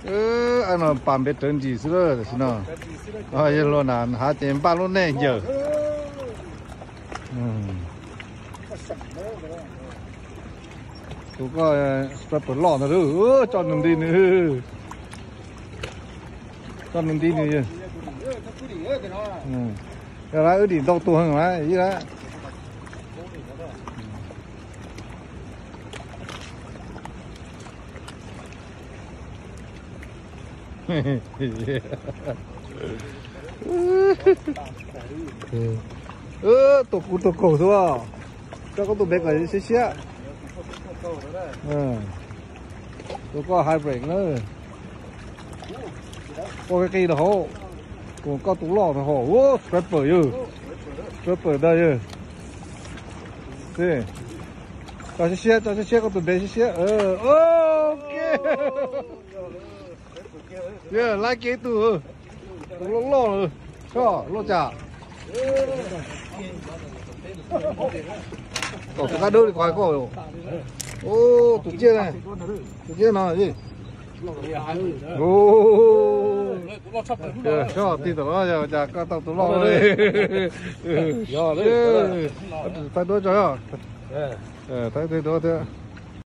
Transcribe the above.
Aib no pas npe rawv ntsis xwb lawm tam sim no. Yog luag na hav ces npaj lub nej ncawg. Tus koj striper loj ntag, tso nws nti nws. Tso nws nti nws. Yog lawm wb dim ntau tus heev lawm ib lawm. Tus kuv tus kaug xwb. Coj koj tus npe kom siab siab. Tus koj high break na. Koj qi rau hauv. Tus koj tus loj rau hauv. Striper yog. Striper ntag yog. Tso siab siab, tso siab siab, koj tus npe siab siab. Ok. Yog lab kiag ib tug, tus loj loj, loj cas. Tom tus kab dawb li qhov koj. Tus ciaj, tus ciaj no. Soj tig tom no yog cas koj tau tus loj li. Thaij duab tso. Thaij duab thiab.